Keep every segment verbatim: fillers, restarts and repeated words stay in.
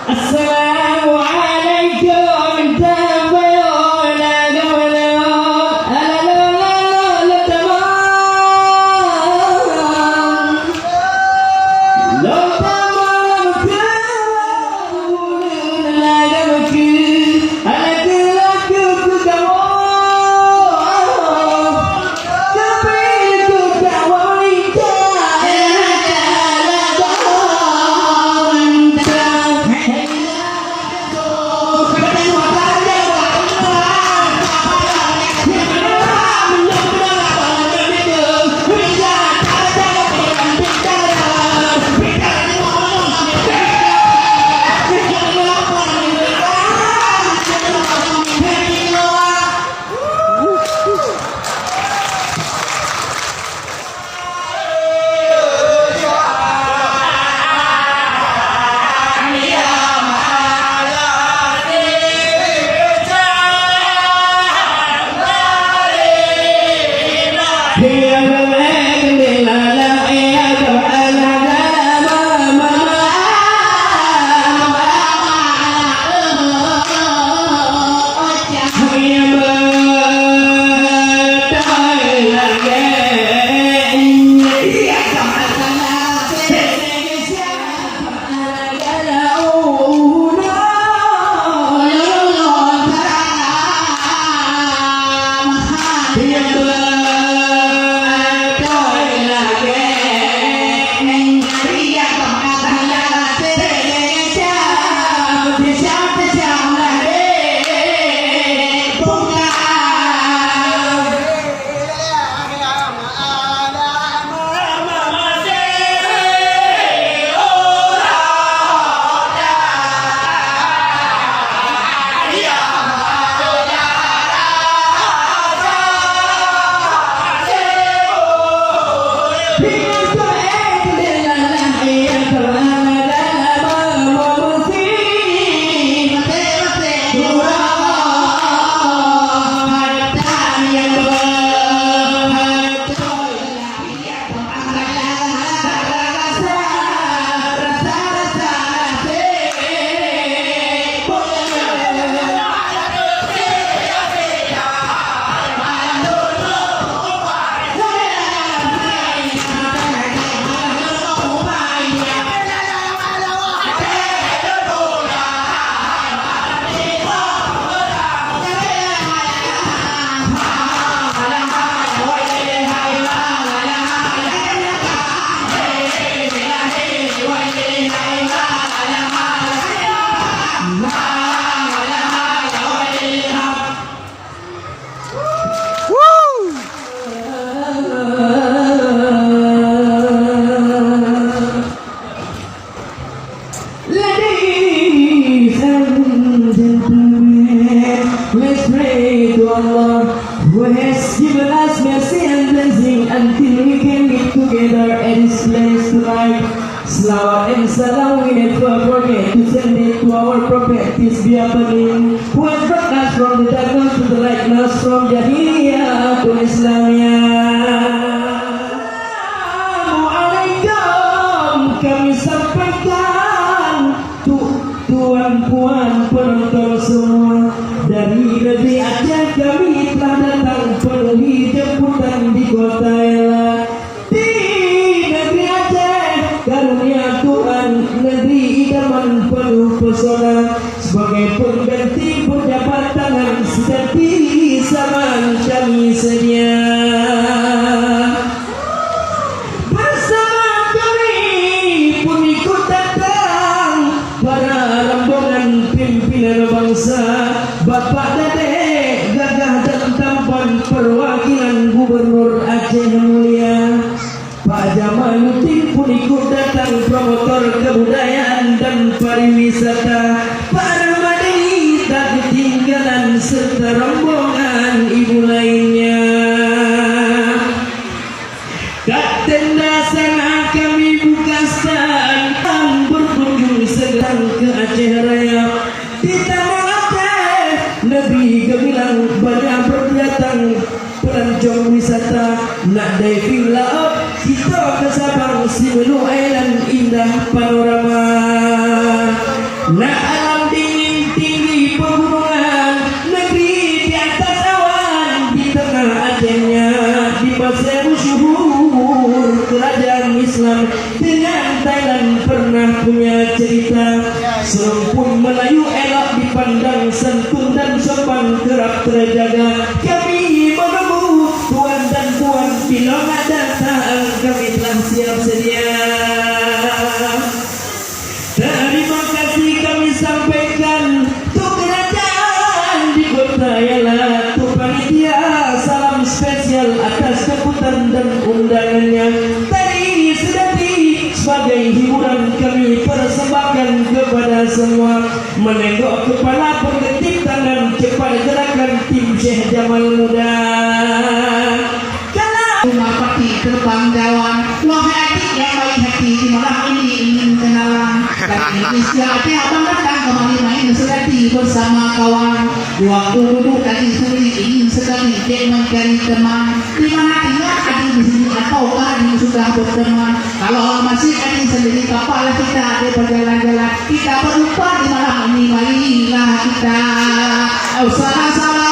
Assalamualaikum. Ladies and gentlemen, let's pray to Allah who has given us mercy and blessing until we can meet together at this place tonight. Salawat and salam we never forget to send it to our Prophet, peace be upon him, who has brought us from the darkness to the lightness, from Jahiliyah to Islamiyah. Assalamualaikum kami sampaikan untuk tuan puan penonton semua. Dari negeri Aceh kami telah datang penuhi jemputan di kota Ella. Di negeri Aceh karunia Tuhan, negeri idaman penuh pesona. Sebagai pengganti pejabat tangan sejati zaman kami sedia. Bersama kami pun ikut datang para rombongan pimpinan bangsa, Bapak Dadek gagah dan tampan perwakilan Gubernur Aceh Mulia. Pak Jamaluddin pun ikut datang, promotor kebudayaan dan pariwisata. Pak Ramadhani tak ketinggalan serta rombongan ibu lainnya. Kat tenda sana kami buka stand, berkunjung segera ke Aceh Raya. Di tanah Aceh, negeri gemilang, banyak berdatang pelancong wisata, nak diving laut, kita ke Sabang, Simeulue Island, indah panorama. Na alam dingin tinggi pegunungan, negeri di atas awan, di tengah Acehnya di pasir masyhur. Kerajaan Islam dengan Thailand pernah punya cerita. Serumpun Melayu elok dipandang, santun dan sopan kerap terjaga. Kami menunggu tuan dan puan bila nak datang, kami telah siap sedia. Terima kasih kami sampaikan untuk kerajaan di Kota Yala, untuk panitia, salam spesial atas jemputan dan undangannya. Tari Sedati sebagai hiburan kami persembahkan kepada semua. Menengok kepala, bergetip tangan, cepat gerakan tim Syekh Jamal Muda. Kalau Rumah Pati terbang dawan, wahai adik yang baik hati, di malam ini ingin kenalan. Dari Indonesia Aceh, abang datang kemari main Sedati bersama kawan. Waktu duduk tadi sendiri, ingin sekali dek mencari teman. Di mana tinggal adik di sini, ataukah adik sudah berteman? Kalau masih adik sendiri, kapalah kita ada berjalan-jalan. Kita berjumpa di malam ini, marilah kita bersama-sama.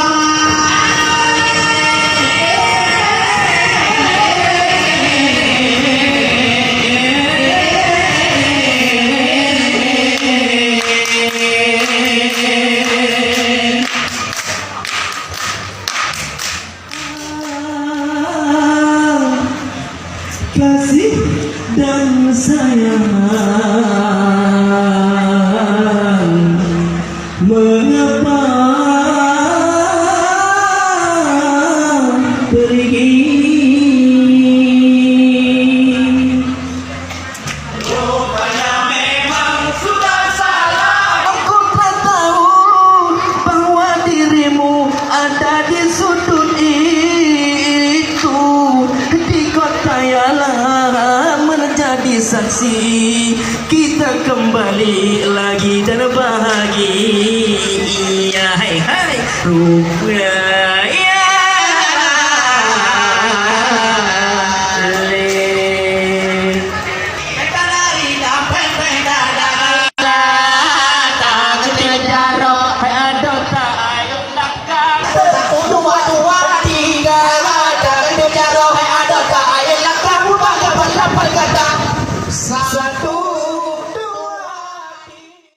Kasih dan sayang, mengapa pergi? Rupanya memang sudah salah. Aku tak tahu bahwa dirimu ada di sudut itu. Di Kota Yala menjadi saksi, kita kembali lagi dan bahagia. Hai, hai, rupanya